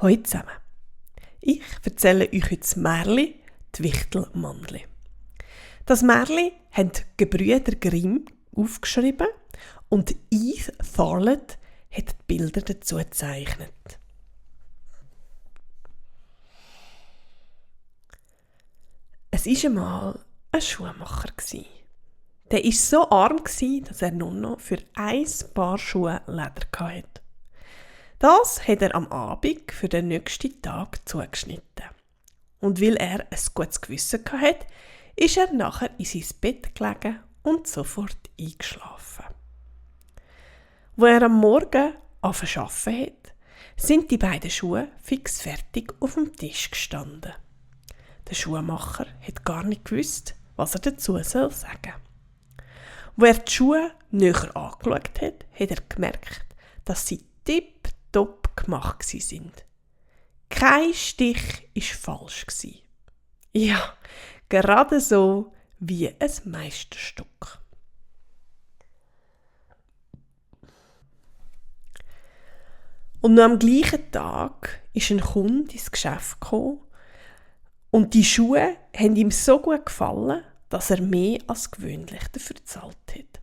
Hallo zusammen. Ich erzähle euch heute das Märchen «Die Wichtelmannli». Das Märchen haben die Gebrüder Grimm aufgeschrieben und Eve Thorlett hat die Bilder dazu gezeichnet. Es war einmal ein Schuhmacher. Der war so arm, dass er nur noch für ein Paar Schuhe Leder hatte. Das hat er am Abend für den nächsten Tag zugeschnitten. Und weil er ein gutes Gewissen hatte, ist er nachher in sein Bett gelegen und sofort eingeschlafen. Wo er am Morgen angefangen zu arbeiten hat, sind die beiden Schuhe fix fertig auf dem Tisch gestanden. Der Schuhmacher hat gar nicht gewusst, was er dazu sagen soll. Wo er die Schuhe näher angeschaut hat, hat er gemerkt, dass sie tipptopp gemacht sind. Kein Stich war falsch. Ja, gerade so wie ein Meisterstück. Und noch am gleichen Tag ist ein Kunde ins Geschäft gekommen und die Schuhe haben ihm so gut gefallen, dass er mehr als gewöhnlich dafür gezahlt hat.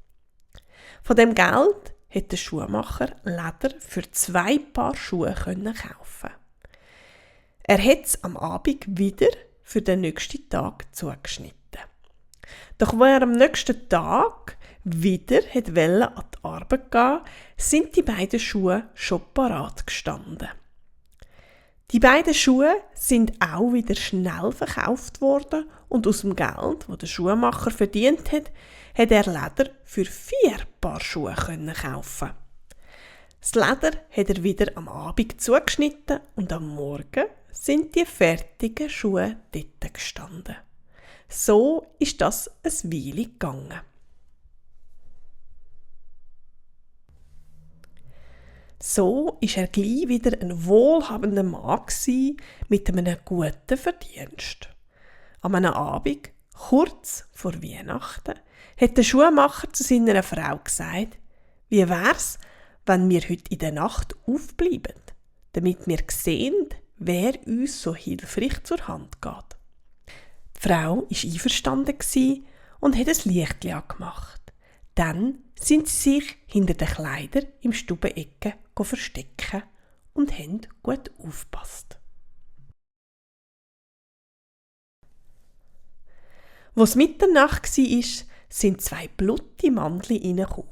Von dem Geld hat der Schuhmacher Leder für 2 Paar Schuhe kaufen. Er hat es am Abend wieder für den nächsten Tag zugeschnitten. Doch als er am nächsten Tag wieder an die Arbeit gehen, sind die beiden Schuhe schon parat gestanden. Die beiden Schuhe sind auch wieder schnell verkauft worden und aus dem Geld, das der Schuhmacher verdient hat, hat er Leder für 4 Paar Schuhe kaufen. Das Leder hat er wieder am Abend zugeschnitten und am Morgen sind die fertigen Schuhe dort gestanden. So ist das ein Weile gegangen. So war er gleich wieder ein wohlhabender Mann mit einem guten Verdienst. An einem Abend, kurz vor Weihnachten, hat der Schuhmacher zu seiner Frau gesagt, wie wär's, wenn wir heute in der Nacht aufbleiben, damit wir sehen, wer uns so hilfreich zur Hand geht. Die Frau war einverstanden und hat ein Lichtchen angemacht. Dann sind sie sich hinter den Kleidern im Stubenecke verstecken und haben gut aufgepasst. Als es Mitternacht war, sind 2 blutige Mandli reingekommen.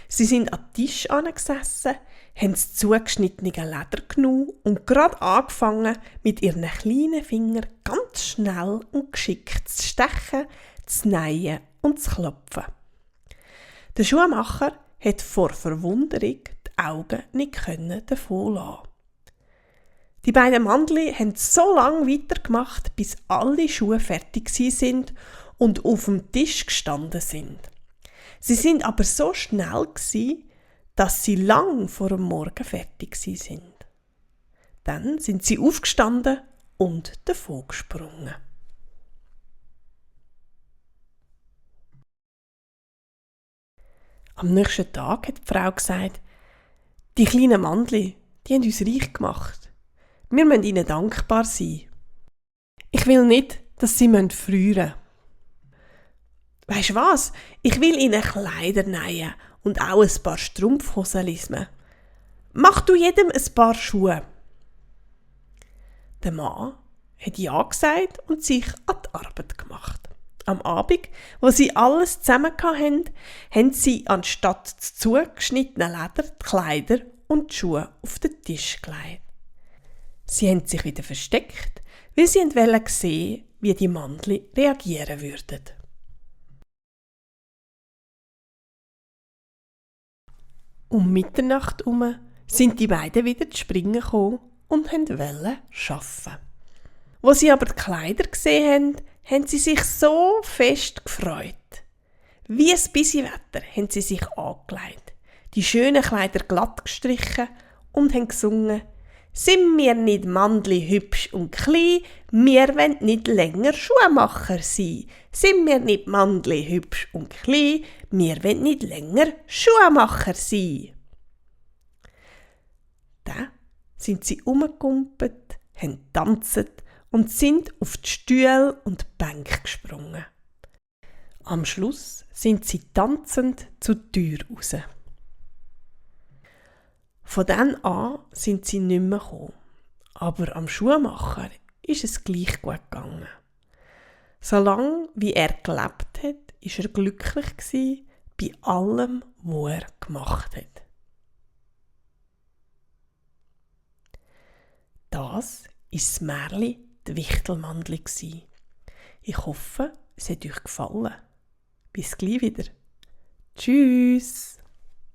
Sie sind an den Tisch angesessen, haben das zugeschnittene Leder genommen und gerade angefangen, mit ihren kleinen Fingern ganz schnell und geschickt zu stechen, zu nähen und zu klopfen. Der Schuhmacher hat vor Verwunderung die Augen nicht davon lassen. Die beiden Mandli haben so lange weitergemacht, bis alle Schuhe fertig sind und auf dem Tisch gestanden sind. Sie sind aber so schnell, dass sie lang vor dem Morgen fertig sind. Dann sind sie aufgestanden und davon gesprungen. Am nächsten Tag hat die Frau gesagt, die kleinen Mandli, die haben uns reich gemacht. Wir müssen ihnen dankbar sein. Ich will nicht, dass sie frieren müssen. Weisst du was? Ich will ihnen Kleider nähen und auch ein paar Strumpfhosen lismen. Mach du jedem ein paar Schuhe. Der Mann hat ja gesagt und sich an die Arbeit gemacht. Am Abend, wo sie alles zusammen hatten, haben sie anstatt das zugeschnittene Leder die Kleider und die Schuhe auf den Tisch gelegt. Sie haben sich wieder versteckt, weil sie wollten sehen, wie die Mandli reagieren würden. Um Mitternacht herum sind die beiden wieder zu springen gekommen und wollten arbeiten. Als sie aber die Kleider gesehen haben sie sich so fest gefreut. Wie ein Bisiwetter haben sie sich angelegt, die schönen Kleider glatt gestrichen und haben gesungen: «Sind wir nicht Mandli hübsch und klein, wir wollen nicht länger Schuhmacher sein. Sind wir nicht Mandli hübsch und klein, wir wollen nicht länger Schuhmacher sein.» Dann sind sie umgekumpelt, haben getanzt und sind auf die Stühle und die Bänke gesprungen. Am Schluss sind sie tanzend zur Tür raus. Von dann an sind sie nicht mehr gekommen. Aber am Schuhmacher ist es gleich gut gegangen. Solange wie er gelebt hat, war er glücklich gewesen bei allem, was er gemacht hat. Das war das Märchen «Die Wichtelmandli». Ich hoffe, es hat euch gefallen. Bis gleich wieder. Tschüss!